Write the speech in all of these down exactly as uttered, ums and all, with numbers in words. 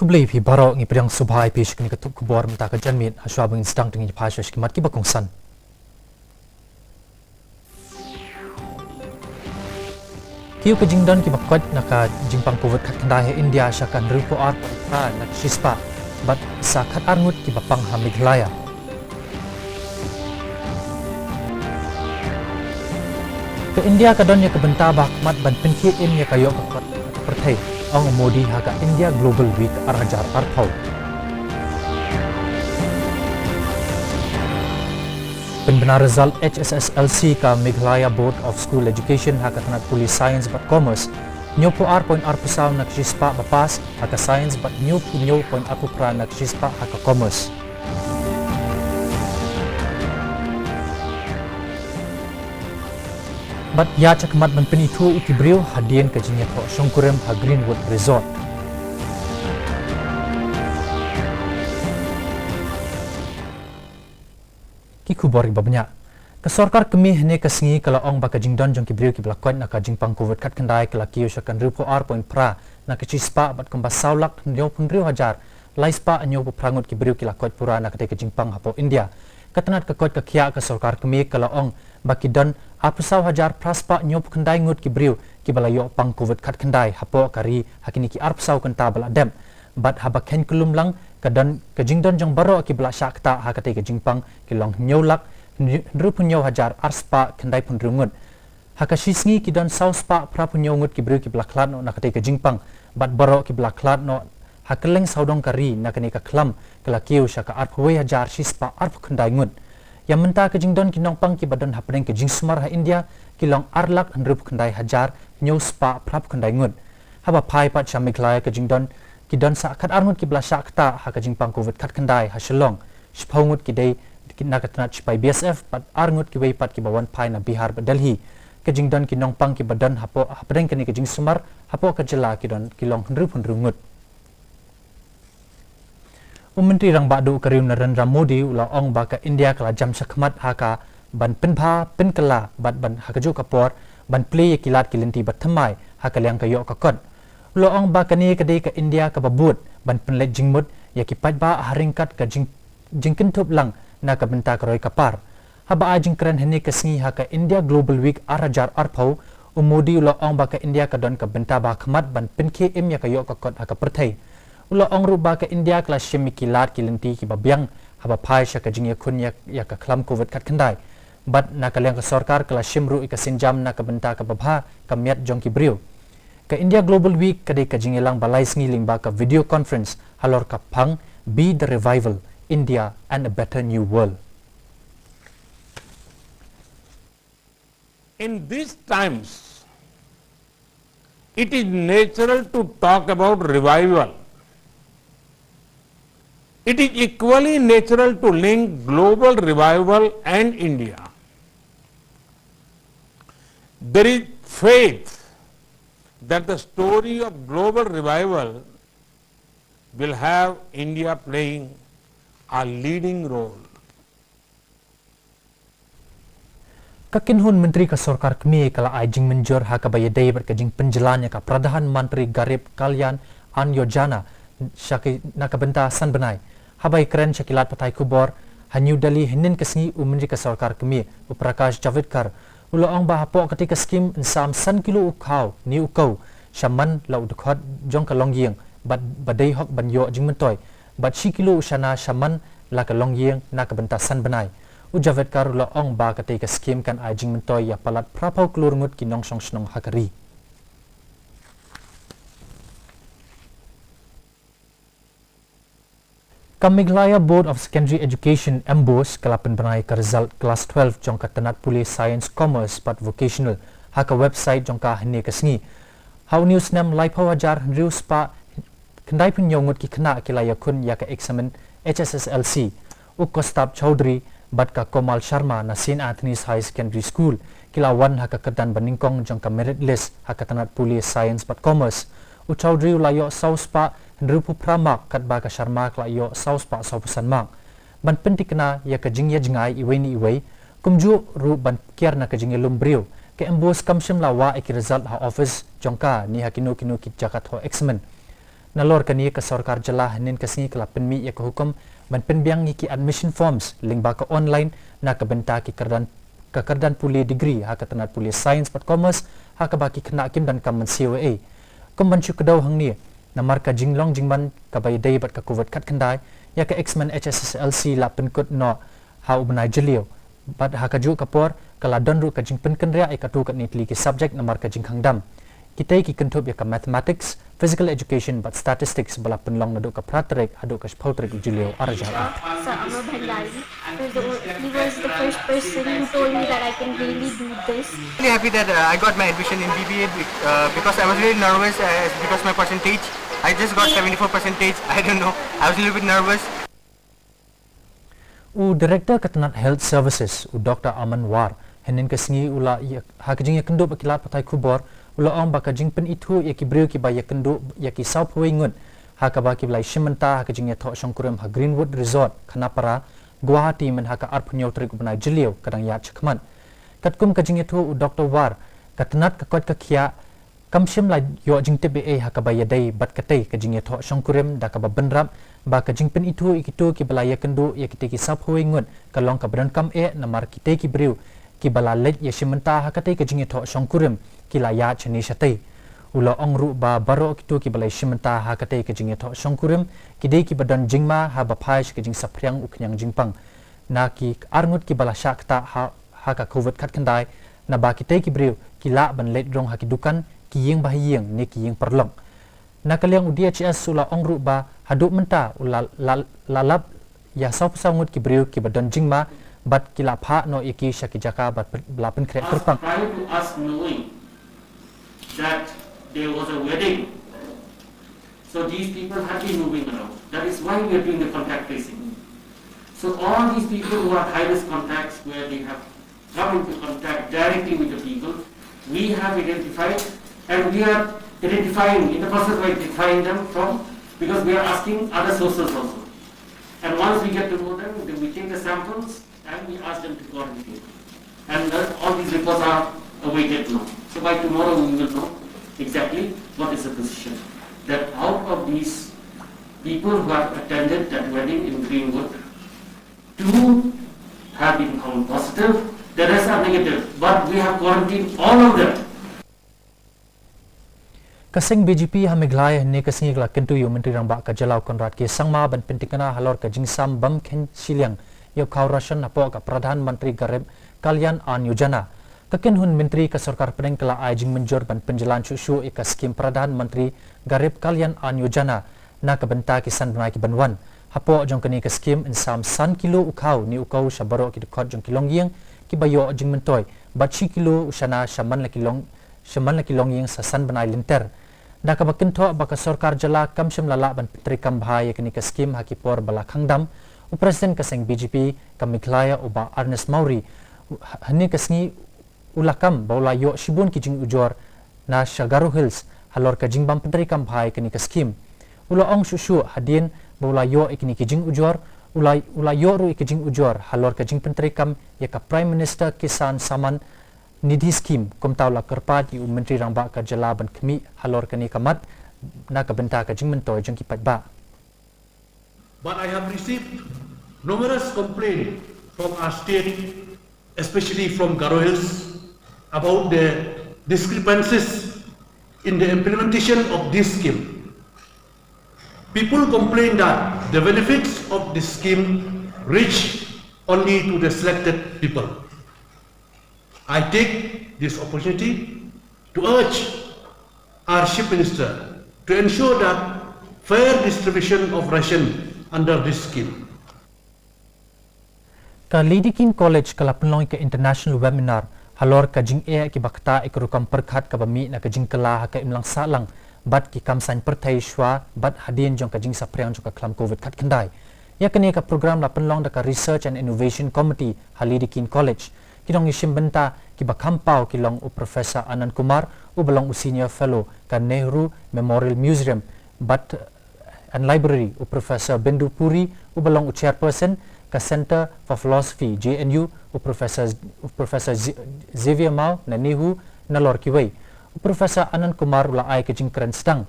Khublei phi baroh, ngi pdiang sngewbha ïa phi sha kane ka tup khubor mynta ka janmiet. Hashwa ban sdang, te ngin ïa peit sha ki mat kiba kongsan. Kiew ka jingdon kiba koit na ka jingpang covid khatkhyndai ha India sha ka hynriewphew ar point phra na ka shispah, bad sa khatar ngut kiba pang ha Meghalaya. Ka India ka don ïa ka bynta ba ha khmat ban pynkhie im ïa ka ïoh ka kot ka pyrthei, ong u Modi ha ka India Global Week ar hajar arphew. Pynbna result H S S L C ka Meghalaya Board of School Education ha ka tnat pule Science bad Commerce, hynñiewphew ar point arphew saw na ka shispah ba pass ha ka Science bad hynñiewphew hynñiew point arphew phra na ka shispah ha ka Commerce. Bad ïaid shakhmat ban pynithuh ïa ki briew hadien ka jingïathoh shongkurim ha Greenwood Resort. Ki khubor kiba bniah. Ka sorkar kmie hynne ka sngi ka la ong ba ka jingdon jong ki briew kiba la koit na ka jingpang covid khatkhyndai ka la kiew sha ka hynriewphew ar point phra na ka shispah, bad kumba saw lak hynñiewphew hynriew hajar lai spah hynñiewphew phra ngut ki briew ki la koit pura na katei ka jingpang hapoh India. Ka tnat ka koit ka khiah ka sorkar kmie ka la ong ba ki don arphew saw hajar phra spah hynñiewphew khyndai ngut ki briew kiba la ïoh pang covid khatkhyndai hapoh ka ri ha kine ki arphew saw kynta ba la dep. Bad haba kheiñ kyllum lang, ka don, ka jingdon jong baroh kiba la shah ktah ha katei ka jingpang ki long hynñiew lak hynriewphew hynñiew hajar ar spah khyndaiphew hynriew ngut. Ha ka shi sngi ki don saw spah phraphew hynñiew ngut ki briew kiba la khlad noh na katei ka jingpang, bad baroh kiba la khlad noh ha kylleng sawdong ka ri na kane ka khlam ka la kiew sha ka arphew wei hajar shi spah arphew khyndai ngut. Ïa mynta ka jingdon ki nongpang kiba don hapdeng ka jingsumar ha India ki long ar lak hynriewphew khyndai hajar hynñiew spah phraphew khyndai ngut. Haba phai pat sha Meghalaya ka jingdon, ki don sa khatar ngut kiba la shah ktah ha ka jingpang covid khatkhyndai ha Shillong. Shiphew ngut ki dei na ka tnat shipai B S F, bad ar ngut kiwei pat kiba wan phai na Bihar bad Delhi. Ka jingdon ki nongpang kiba don hapoh, hapdeng kane ka jingsumar hapoh ka jylla ki don, ki long hynriewphew hynriew ngut. U Myntri Rangbah Duh ka ri u Narendra Modi u la ong ba ka India ka la jam shakhmat ha ka ban pynbha pynkylla bad ban ha kajuh ka por ban plie ïa ki lad ki lynti ba thymmai ha ka liang ka ïoh ka kot. U la ong ba kane ka dei ka India kaba bud ban pynleit jingmut ïa ki paidbah ha ryngkat ka jing, jingkynthup lang na ka bynta ka roi ka par. Haba ai jingkren hynne ka sngi ha ka India Global Week ar hajar arphew, u Modi u la ong ba ka India ka don ka bynta ba ha khmat ban pynkhie im ïa ka ïoh ka kot ha ka pyrthei. U la ong ruh ba ka India ka la shim ïa ki lad ki lynti kiba biang haba phai sha ka jingïakhun ïa, ïa ka khlam covid khatkhyndai. Bad na ka liang ka sorkar ka la shim ruh ïa ka sienjam na ka bynta kaba bha ka miat jong ki briew. Ka India Global Week ka dei ka jingïalang ba lai sngi lyngba ka video conference halor ka phang Be the Revival, India and a Better New World. In these times, it is natural to talk about revival. It is equally natural to link global revival and India. There is faith that the story of global revival will have India playing a leading role. Ka kynhun myntri ka sorkar kmie ka la ai jingmynjur ha kaba ïadei bad ka jingpynjlan ïa ka Pradhan Mantri Garib Kalyan Ann Yojana sha ki, na ka bynta san bnai. Haba ïakren sha ki lad pathai khubor ha New Delhi hynnin ka sngi, u myntri ka sorkar kmie u Prakash Javadekar u la ong ba hapoh katei ka skim yn sam san kilo u khaw ne u kew sha man la u dkhot jong ka longïing bad ba dei hok ban ïoh jingmyntoi, bad shi kilo u shana sha man la ka longïing na ka bynta san bnai. U Javadekar u la ong ba katei ka skim kan ai jingmyntoi ïa palat phraphew klur ngut ki nongshong shnong ha ka ri. Ka Meghalaya Board of Secondary Education, MBOSE, ka la pynbna ïa ka result class twelve jong ka tnat pule Science, Commerce bad Vocational ha ka website jong ka hynne ka sngi. Ha une u snem, laiphew hajar hynriew spah khyndaiphew hynñiew ngut ki khynnah ki la ïakhun ïa ka eksamin H S S L C. U Kostab Chowdhury bad ka Komal Sharma na Saint Anthony's High Secondary School ki la wan ha ka kyrdan ba nyngkong jong ka merit list ha ka tnat pule Science bad Commerce. U Chowdhury u la ïoh saw spah hynriewphew phra mark, katba ka Sharma ka la ïoh saw spah sawphew san mark. Ban pynthikna ïa ka jingïajngai iwei na iwei, kumjuh ruh ban kiar na ka jingïalum briew, ka MBOSE kam shym la wah ïa ki result ha office jong ka ne ha kino kino ki jaka thoh eksamin. Nalor kane ka sorkar jylla hynnin ka sngi ka la pynmih ïa ka hukum ban pynbiang ïa ki admission forms lyngba ka online na ka bynta ki kyrdan, ka kyrdan pule degree ha ka tnat pule science bad commerce ha kaba ki khynnah kim donkam mynsiem ei ei. Kum ban shu kdew hangne, namar ka jinglong jingman kaba ïadei bad ka covid khatkhyndai, ïa ka exam H S S L C la pynkut noh ha u bnai Jylliew. Bad ha kajuh ka por ka la don ruh ka jingpynkynriah ïa katto katne tylli ki subject namar ka jingkhang dam. Kitei ki kynthup ïa ka mathematics, physical education bad statistics ba la pynlong naduh ka phra tarik haduh ka shiphew tarik u Jylliew arhajar ar. Sir Amar Bhandari, who is the o-, he was the first person who told me that I can really do this. Really happy that uh, I got my admission in B B A be- uh, because I was really nervous uh, because my percentage, I just got seventy-four percentage. I don't know. I was a little bit nervous. U Director ka tnat Health Services, u Doctor Aman War, hynnin ka sngi u la ïa, ha ka jingïakynduh bad ki lad pathai khubor, u la ong ba ka jingpynithuh ïa ki briew kiba ïakynduh ïa ki sawphew wei ngut ha kaba kiba la ïashim bynta ha ka jingïathoh shongkurim ha Greenwood Resort, Khanapara, Guwahati, mynha ka arphew hynñiew tarik u bnai Jylliew ka dang ïaid shakhmat. Katkum ka jingïathuh u Doctor War, ka tnat ka koit ka khiah kam shym la ïoh jingtip ei ei ha kaba ïadei bad katei ka jingïathoh shongkurim, da kaba bynrap ba ka jingpynithuh ïa kito kiba la ïakynduh ïa kitei ki sawphew wei ngut ka long kaba donkam eh, namar kitei ki briew kiba la leit ïashim bynta ha katei ka jingïathoh shongkurim ki la ïaid shane shatei. U la ong ruh ba baroh kito kiba la ïashim bynta ha katei ka jingïathoh shongkurim ki dei kiba don jingma haba phai sha ka jingsaphriang u khñiang jingpang. Na ki arngut kiba la shah ktah ha, ha ka covid khatkhyndai, naba kitei ki briew ki lah ban leit rung ha ki dukan, ki ïing bahaïing ne ki ïing paralok. Na ka liang u D H S u la ong ruh ba haduh mynta u la, la, la lap ïa sawphew saw ngut ki briew kiba don jingma bad ki la phah noh ïa ki sha ki jaka ba pyn-, la pynkhreh kyrpang. Prior to us knowing that there was a wedding, so these people have been moving around. That is why we are doing the contact tracing. So all these people who are high risk contacts, where they have come into contact directly with the people, we have identified, and we are identifying, in the process of identifying them from, because we are asking other sources also. And once we get to know them, then we take the samples and we ask them to quarantine. And uh, all these reports are awaited now. So by tomorrow we will know exactly what is the position. That out of these people who have attended that wedding in Greenwood, two have been found positive, the rest are negative. But we have quarantined all of them. Ka seng B J P ha Meghalaya hynne ka sngi ka la kyntu ïa u Myntri Rangbah ka jylla u Conrad K Sangma ban pyntikna halor ka jingsam bam kheiñ shiliang ïa u khaw ration hapoh ka Pradhan Mantri Garib Kalyan Ann Yojana. Ka kynhun myntri ka sorkar pdeng ka la ai jingmynjur ban pynjlan shuh shuh ïa ka skim Pradhan Mantri Garib Kalyan Ann Yojana na ka bynta ki san bnai ki ban wan. Hapoh jong kane ka skim yn sam san kilo u khaw ne u kaw sha baroh ki dkhot jong ki longïing kiba ïoh jingmyntoi bad shi kilo u shana sha man la ki long sha man la ki longïing sa san bnai lynter. Da kaba kynthoh ba ka sorkar jylla kam shym la lah ban pyntreikam bha ïa kane ka skim ha ki por ba la khang dam, u President ka seng B J P ka Meghalaya u Bah Ernest Mawrie, u, ha-, hynne ka sngi u la kam ba u la ïoh shibun ki jingujor na sha Garo Hills halor ka jingbym pyntreikam bha ïa kane ka skim. U la ong shuh shuh hadien ba u la ïoh ïa kine ki jingujor, u la, u la ïoh ruh ïa ki jingujor halor ka jingpyntreikam ïa ka Prime Minister Kisan Samman Nidhi Scheme, kumta u la kyrpad ïa u Myntri Rangbah ka jylla ban khmih halor kane ka mat na ka bynta ka jingmyntoi jong ki paidbah. But I have received numerous complaints from our state, especially from Garo Hills, about the discrepancies in the implementation of this scheme. People complain that the benefits of this scheme reach only to the selected people. I take this opportunity to urge our Chief Minister to ensure that fair distribution of ration under this scheme. Ka Lady King College ka la pynlong ïa ka international webinar halor ka jingeh kiba ktah ïa ka rukom pyrkhat kaba mih na ka jingkylla ha ka imlang sahlang bad ki kam saiñ pyrthei shuwa bad hadien jong ka jingsaphriang jong ka khlam covid khatkhyndai. Ïa kane ka program la pynlong da ka Research and Innovation Committee ha Lady King College. Ki nongïashim bynta kiba kham paw ki long u Professor Anand Kumar, uba long u Senior Fellow ka Nehru Memorial Museum bad and Library, u Professor Bindu Puri, uba long u Chairperson ka Centre for Philosophy, J N U, u Professor, u Professor Z-, Xavier Mao na NEHU, nalor kiwei. U Professor Anand Kumar u la ai ka jingkren sdang.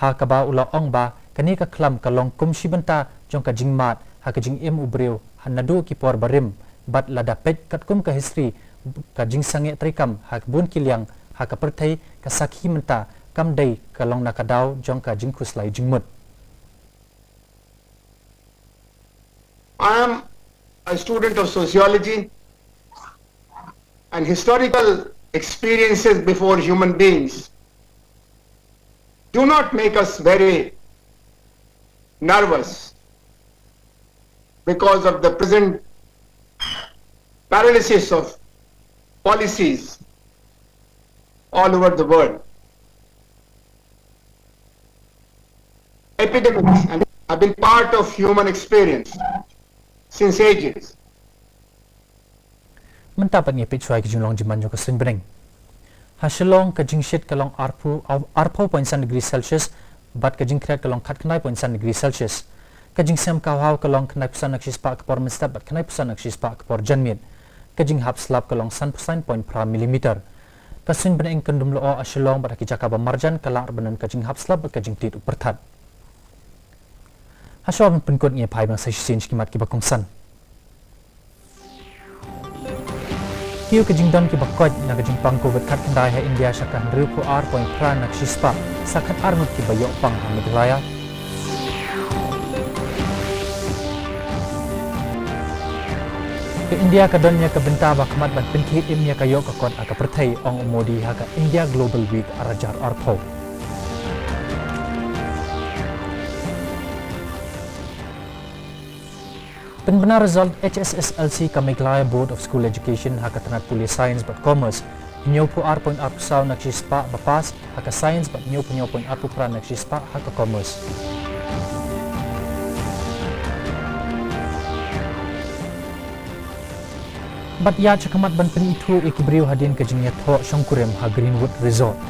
Ha kaba u la ong ba kane ka khlam ka long kum shi bynta jong ka jingmad ha ka jingim u briew ha naduh ki por barim, bad lada peit katkum ka history, ka jingsangeh treikam ha bun ki liang ha ka pyrthei ka sakhi mynta, kam dei ka long na ka daw jong ka jingkhuslai jingmut. I am a student of sociology, and historical experiences before human beings do not make us very nervous because of the present paralysis of policies all over the world. Epidemics and have been part of human experience since ages. Mynta pat ngi peit shuwa ki jinglong jingman jong ka suiñ bneng. Ha Shillong ka jingshit ka long arphew, arphew point san degree Celsius, bad ka jingkhriat ka long khatkhyndai point san degree Celsius. Ka jingsem kawhaw ka long khyndaiphew san na ka shispah ka por mynstep bad khyndaiphew san na ka shispah ka por janmiet. Ka jinghap slap ka long sanphew san point phra millimeter. Ka suiñ bneng kan dum lyoh ha Shillong bad ha ki jaka ba marjan ka lah ban don ka jinghap slap bad ka jingtied u pyrthat. Hashwa ban pynkut, ngi phai biang sa shisien sha ki mat kiba kongsan. Kiew ka jingdon kiba koit na ka jingpang covid khatkhyndai ha India sha ka hynriewphew ar point phra na ka shispah, sa khatar ngut kiba ïoh pang ha Meghalaya. Ka India ka don ïa ka bynta ba khmat ban pynkhih im ïa ka ïoh ka kot ha ka pyrthei, ong u Modi ha ka India Global Week ar hajar arphew. Pynbna result H S S L C ka Meghalaya Board of School Education ha ka tnat pule Science bad Commerce, hynñiewphew ar point arphew saw na ka shispah ba pass ha ka Science bad hynñiewphew hynñiew point arphew phra na ka shispah ha ka Commerce. Bad ïa sha khmat ban pynithuh ïa ki briew hadien ka jingïathoh shongkurim ha Greenwood Resort.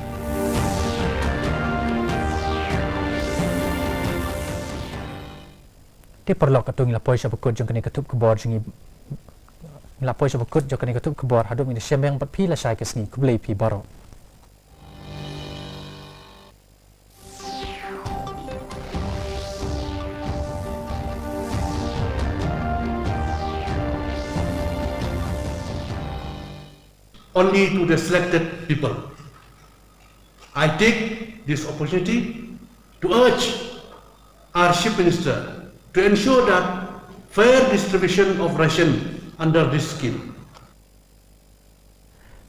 Te paralok, katto ngi la poi sha ba kut jong kane ka tup khubor jong ngi. Ngi la poi sha ba kut jong kane ka tup khubor, haduh ngin ïashem biang bad phi lashai ka sngi, khublei phi baroh. Only to the selected people. I take this opportunity to urge our Chief Minister to ensure that fair distribution of ration under this scheme.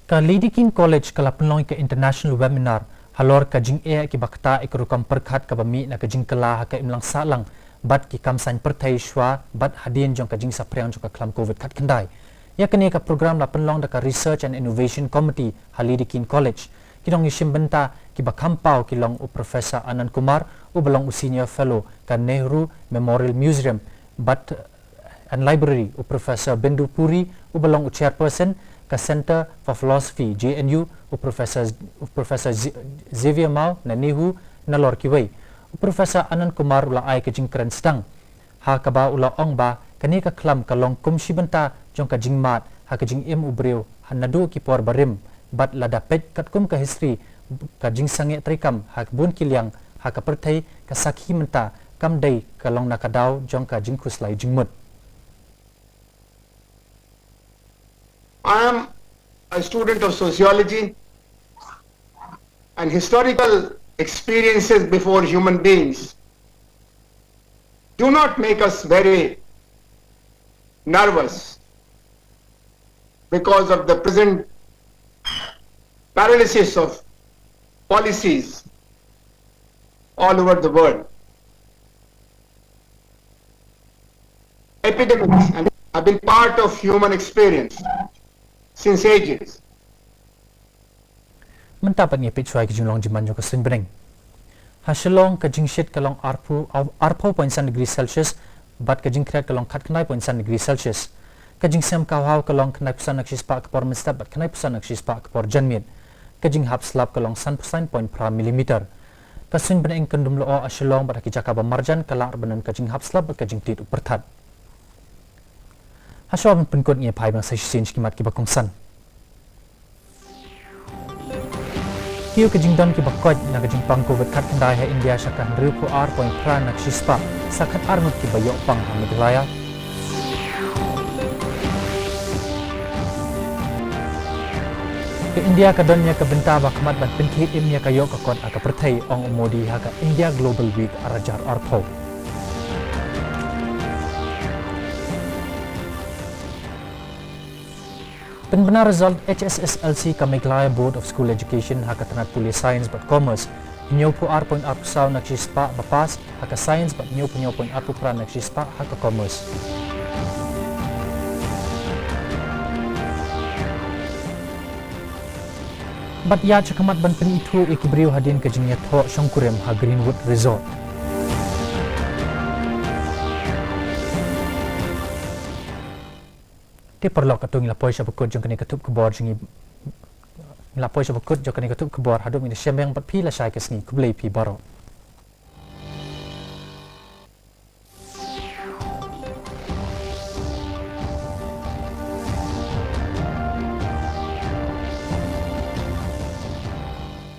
Ka Lady Keane College ka la pynlong ïa ka international webinar halor ka jingeh kiba ktah ïa ka rukom pyrkhat kaba mih na ka jingkylla ha ka imlang sahlang bad ki kam saiñ pyrthei shwa bad hadien jong ka jingsaphriang jong ka khlam covid khatkhyndai. Ïa kane ka program la pynlong da ka Research and Innovation Committee ha Lady Keane College. Ki nongïashim bynta kiba kham paw ki long u Professor Anand Kumar, uba long u Senior Fellow ka Nehru Memorial Museum bad and Library, u Professor Bindu Puri, uba long u Chairperson ka Centre for Philosophy, J N U, u Professor, u Professor Z-, Xavier Mao na NEHU, nalor kiwei. U Professor Anand Kumar u la ai ka jingkren sdang ha kaba u la ong ba kane ka khlam ka long kum shi bynta jong ka jingmad ha ka jingim u briew ha naduh ki por barim, bad lada peit katkum ka history, ka jingsangeh treikam ha bun ki liang ha ka pyrthei ka sakhi mynta, kam dei ka long na ka daw jong ka jingkhuslai jingmut. I am a student of sociology, and historical experiences before human beings do not make us very nervous because of the present paralysis of policies all over the world. Epidemics and have been part of human experience since ages. Mynta pat ngi peit shuwa ki jinglong jingman jong ka suiñ bneng. Ha Shillong ka jingshit ka long arphew, arphew point san degree Celsius, bad ka jingkhriat ka long khatkhyndai point san degree Celsius. Ka jingsem kawhaw ka long khyndaiphew san na ka shispah ka por mynstep bad khyndaiphew san na ka shispah ka por janmiet. Ka jinghap slap ka long sanphew san point phra millimeter. Ka suiñ bneng kan dum lyoh ha Shillong bad ha ki jaka ba marjan ka lah ban don ka jinghap slap bad ka jingtied u pyrthat. Hashwa ban pynkut, ngi phai biang sa shisien sha ki mat kiba kongsan. Kiew ka jingdon kiba koit na ka jingpang Covid khatkhyndai ha India sha ka hynriewphew ar point phra na ka shispah, sa khatar ngut kiba ïoh pang ha Meghalaya. Ka India ka don ïa ka bynta ba khmat ban pynkhiah im ïa ka ïoh ka kot ha ka pyrthei, ong u Modi ha ka India Global Week ar hajar arphew. Pynbna result H S S L C ka Meghalaya Board of School Education ha ka tnat pule Science bad Commerce, hynñiewphew ar point arphew saw na ka shispah ba pass ha ka Science bad hynñiewphew hynñiew point arphew phra na ka shispah ha ka Commerce. Bad ïaid shakhmat ban pynithuh ïa ki briew hadien ka jingïathoh shongkurim ha Greenwood Resort. Te paralok, katto ngi la poi sha ba kut jong kane ka thup khubor jong ngi. Ngi la poi sha ba kut jong kane ka thup khubor, haduh ngin ïa shim beng bad phi lashai ka sngi, khublei phi baroh.